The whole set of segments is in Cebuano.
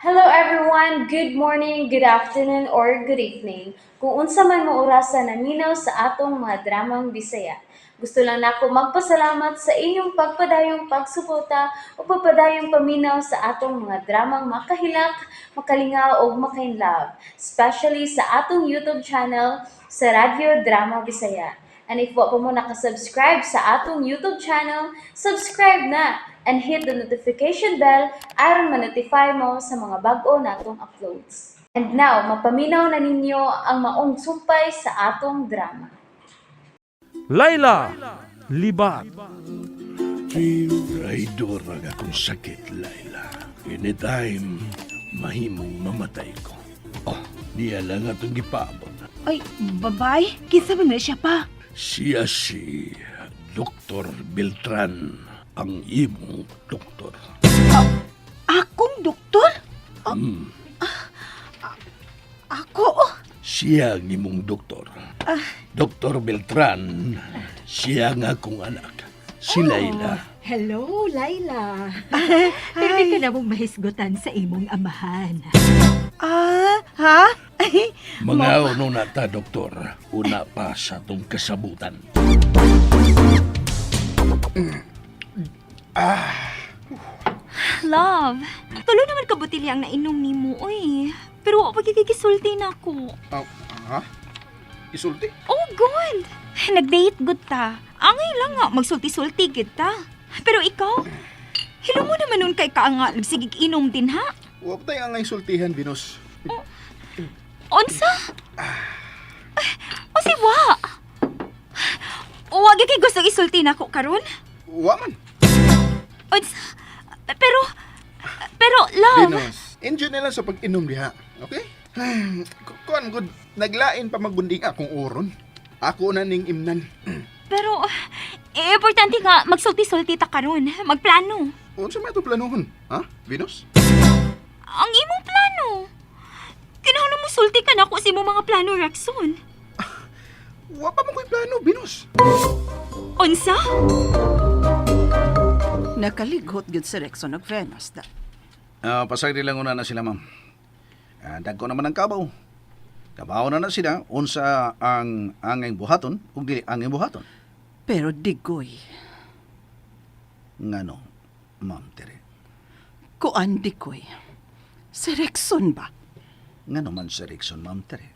Hello everyone! Good morning, good afternoon, or good evening. Kung unsa man mo orasa naminaw sa atong mga dramang Bisaya. Gusto lang nako magpasalamat sa inyong pagpadayong pagsuporta o pagpadayong paminaw sa atong mga dramang makahilak, makalingaw ug makainlove, especially sa atong YouTube channel sa Radyo Drama Bisaya. And if wa pa mo nakasubscribe sa atong YouTube channel, subscribe na and hit the notification bell aron ma-notify mo sa mga bag-o natong uploads. And now, mapaminaw na ninyo ang maong sumpay sa atong drama. Laila, Libat. Traidor ang akong sakit, Laila. Anytime, mahimong mamatay ko. Oh, niya lang atong gipaabot. Ay, babay. Kinsa man na siya pa? Siya si Dr. Beltran, ang imong doktor. Akong doktor? Ah, ako? Oh. Siya ang imong doktor. Dr. Beltran, siya ang akong anak. Si Laila. Hello, Laila. Pirmi ka na mong mahisgutan sa imong amahan. Ah, ha? Ay, Mga uno na ta, doktor. Una pa sa atong kasabutan. Love, tulo naman ka botilya ang nainom nimo, oy. Pero wa pa gisulti na ako. Oh, ha? Isulti? Oh, good. Nag-date good ta. Angay lang nga, magsulti-sulti gid ta. Pero ikaw, hilo mo naman nun kay ka nga, nagsigig inom din ha? Huwag tayo ang isultihan, Venus. Unsa? Ay, o si wa? Wa gyud kay gustong isulti nako karon? Wa man. Unsa? Pero love, Venus, enjoy na lang sa pag-inom diha. Okay? Ay, kuan good. Naglain pa magbunding akong oron. Ako na ning imnan. Pero eh, importante nga magsulti-sulti ta karon, magplano. Unsa may ato planohon? Ha? Venus? Ang imong plano. Kinahanglan mo sulti ka nako sa imong mga plano, Rexon. Wa pa man ko'y plano, Venus. Unsa? Nakaligot gyud si Rexon og Venus da. Ah, pasagdi lang una na sila, ma'am. Ah, dagko naman ang kabaw. Kabaw na na sila unsa ang angay buhaton ug dili angay buhaton. Pero digoy, Ngano, ma'am Tere. Kuan digoy. Si Rexon ba? Ngano man sa Rickson, ma'am Tere.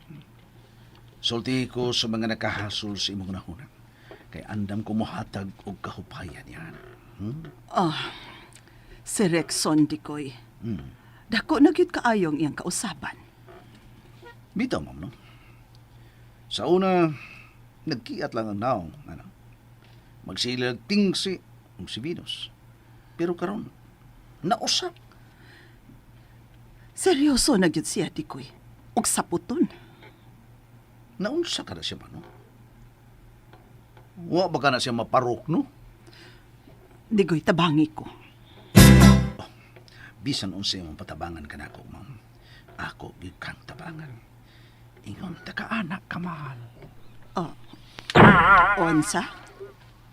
Sulti ko sa mga nakahasol sa imong nahuna. Kay andam ko mohatag og kahupayan yan. Ah, si Rexon digoy. Dako na gyud kaayong iyang kausaban. Bitaw, ma'am, no? Sa una, nagkiat lang ang naong, ano? Magsilag tingsi ug si Venus. Pero karon, nausap. Seryoso na gyud siya digoy. Og saputon. Naunsa ka na siya ba, no? Wa ba ka na siya maparok, no? Digoy, tabangi ko. Bisan unsa imong patabangan ka nako, ma'am. Ako gyud kang tabangan. Ingon ta ka anak ka mahal. Oh. Onsa?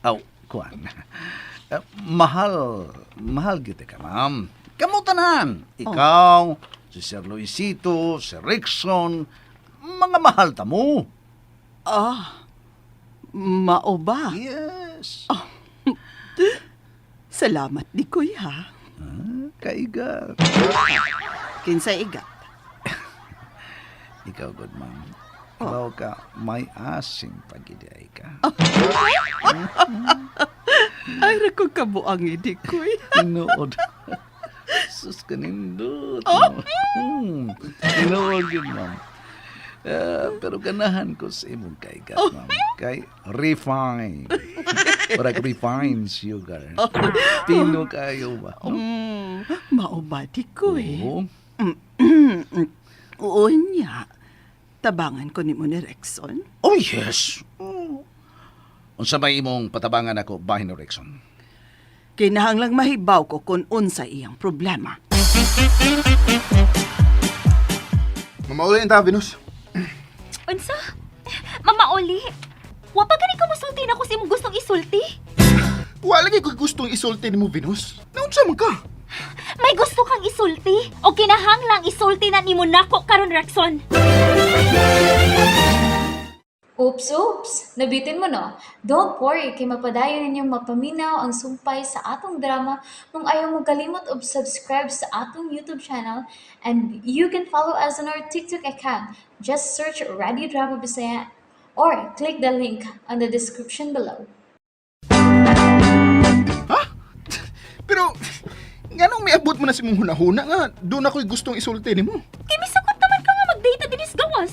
Aw, kuan. Eh, mahal, mahal gyud ka, ma'am. Kamo tanan. Ikaw, si Sir Luisito, si Rickson, mga mahal ta mo. Ah, mao ba? Yes. Salamat digoy ha. Ah, kaigat. Kinsay igat. Ikaw, good ma'am. Ikaw ka, may asing pagiday ka. Ay, rako kabuang digoy. Tinuod. Sus, kanindot. Oh. Tinuod yun, ma'am. Ah, pero ganahan ko sa imong kaigat, ma'am. Kay refine. Parang refined sugar. Pino kayo ba? No? Mao ba digoy? Oo. Oo niya. Tabangan ko nimo ni Rexon. Oh, yes. Oh. Unsa may imong patabangan ako, bahin ni Rexon? Kinahanglang mahibaw ko kung unsa iyang problema. Mamauli ta, Venus. Unsa? Mama Oli, wa pa gani ka mosulti nako sa imong gustong isulti? Wa lagi ko'y gustong isulti nimo, Venus. Naunsa man ka? May gusto kang isulti o kinahanglang isulti na nimo nako karon, Rexon. Oops, oops! Nabitin mo, no? Don't worry, kay mapadayon ninyong mapaminaw ang sumpay sa atong drama kung ayaw mo kalimot og subscribe sa atong YouTube channel, and you can follow us on our TikTok account. Just search Radio Drama Bisaya or click the link on the description below. Ha? Pero, nganong miabot mo na sa imong hunahuna nga, doon ako'y gustong isulti nimo. Kay misukot naman ka nga mag-date dinis gawas.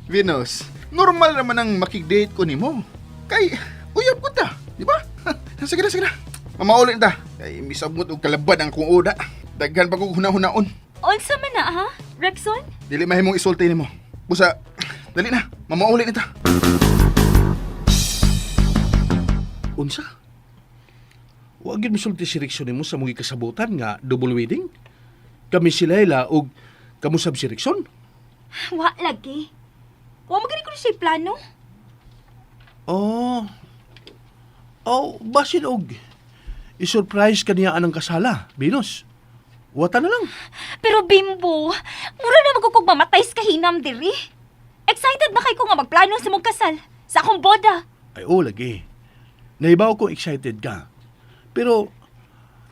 Venus, normal naman ang makig-date ko nimo. Kay, uyab ko ta, di ba? Sige na, sige na. Mamauli na ta. Kay, misabot og kalabad ang akong oda. Daghan pa kong hunahunaon. Unsa man na ha, Rexon? Dili mahimong isulti nimo. Busa, dali na. Mamauli na ta. Unsa? Wa gyud misulti si Rickson nimo sa mong kasabutan nga double wedding? Kami si Laila og kamusab si Rickson? Wa lagi. Wa mo gani ko na siya plano. Oh. Oh, basin og i-surprise kaniya anang kasala, Venus. Wata na lang. Pero Bimbo, mura na magkukog mamatay sa kahinam diri. Excited na kay ko nga magplano sa mong kasal, sa akong boda. Ay, oh, lagi. Naibaw ko excited ka. Pero,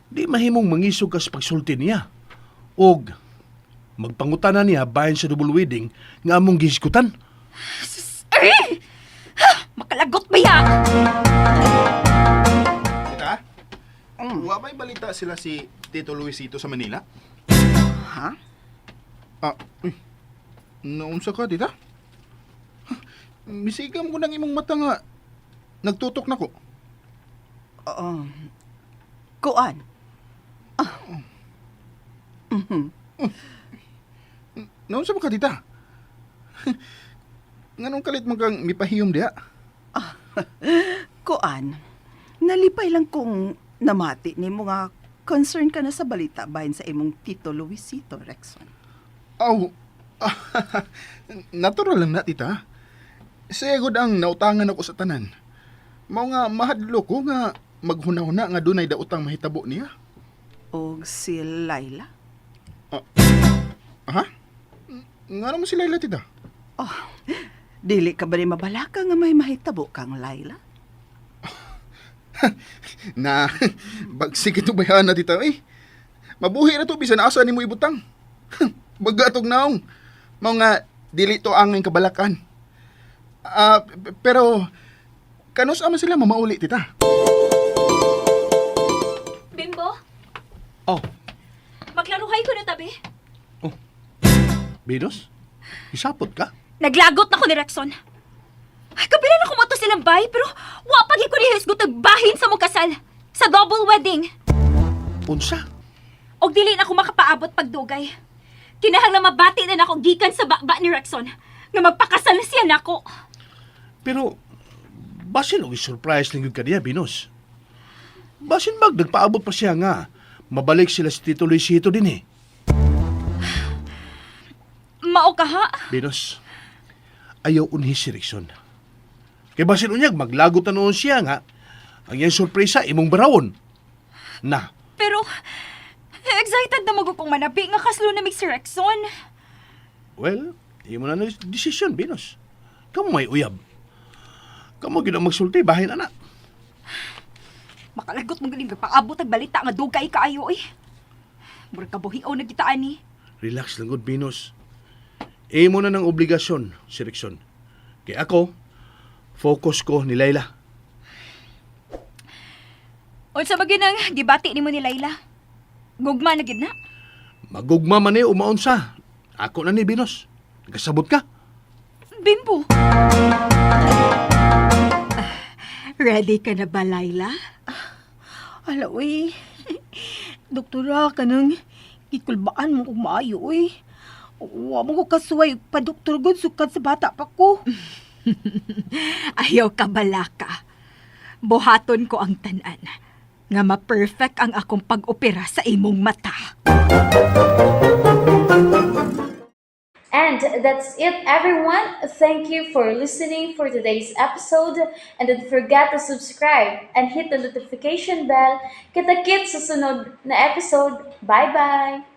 di mahimong mangisog ka sa pagsulti niya. Og, magpangutana niya bahin sa double wedding nga among gihisgutan. Eh! Ha! Makalagot ba ya? Tita? Wa ba'y balita sila si Tito Luisito sa Manila? Ha? Ah, uy. Naunsa ka, tita? Huh, misigam ko ng imong mata nga. Nagtutok na ko. Oo. Kuan. Naunsa ba ka, tita? Nganong kalit mo kang mipahiyom diha? Kuan. Nalipay lang kung namati nimo nga concern ka na sa balita bahin sa imong Tito Luisito, Rexon. Aw, natural lang na, tita. Segod ang nautangan ako sa tanan. Mao nga mahadlo ko nga maghuna-huna nga dunay daotang mahitabo niya. Og si Laila? Ha? Nga naman si Laila, tita? Oh, dili ka ba ni mabalaka nga may mahitabo kang Laila? Na, bagsik ito bayana, tita, eh. Mabuhi na to, bisan asa nimo ibutang. Bagatog naong. Mao nga, dili to ang kabalakan. Ah, pero, kanus ama sila mamauli, tita? Bimbo, Oh, maglaruhay ko na tabi. Venus? Isapot ka? Naglagot na ko ni Rexon. Ay, kapila na kumoto silang bay, pero wa pag ko ni hisgot nagbahin sa mong kasal. Sa double wedding. Unsa? Og dili na ako makapaabot pagdugay. Kinahanglan mabati na nako gikan sa baba ni Rexon nga magpakasal siya nako. Pero, basin og i-surprise lang yun kaniya, Venus. Basin bag, nagpaabot pa siya nga. Mabalik sila si Tito Luisito din eh. Mao ka ha? Venus, ayaw unhi si Rickson. Kay basin unyag, maglagot na noon siya nga. Ang iyang sorpresa, imong barawon. Na, Pero excited na magukong manabi nga kaslo na mig si Rexon. well, imo na na desisyon, Venus. Kamu may uyab. Kamu gina magsulti, bahin anak. Makalagot mo galing paabot ang balita nga dugay kaayo eh. Murag kabuhi o nagitaan ni. Relax lang gud, Venus. Imo na ng obligasyon, si Rickson. Kay ako, focus ko ni Layla. Unsa ba gyud ang gibati nimo ni Layla? Gugma na gid na. Magugma man ni umaon sa. Ako na ni Venus. Nagkasabot ka. Bimbo. Ready ka na ba, Laila? Ala, uy. Doktora, kanang gikulbaan mo kung maayo, uy. Wa mo ko kasuway pa doktor gud sukad sa bata pa ko. Ayaw ka balaka. Buhaton ko ang tanan. Nga ma-perfect ang akong pag-opera sa imong mata. And And that's it, everyone. Thank you for listening for today's episode. And don't forget to subscribe and hit the notification bell. Kita-kits sa sunod na episode. Bye-bye!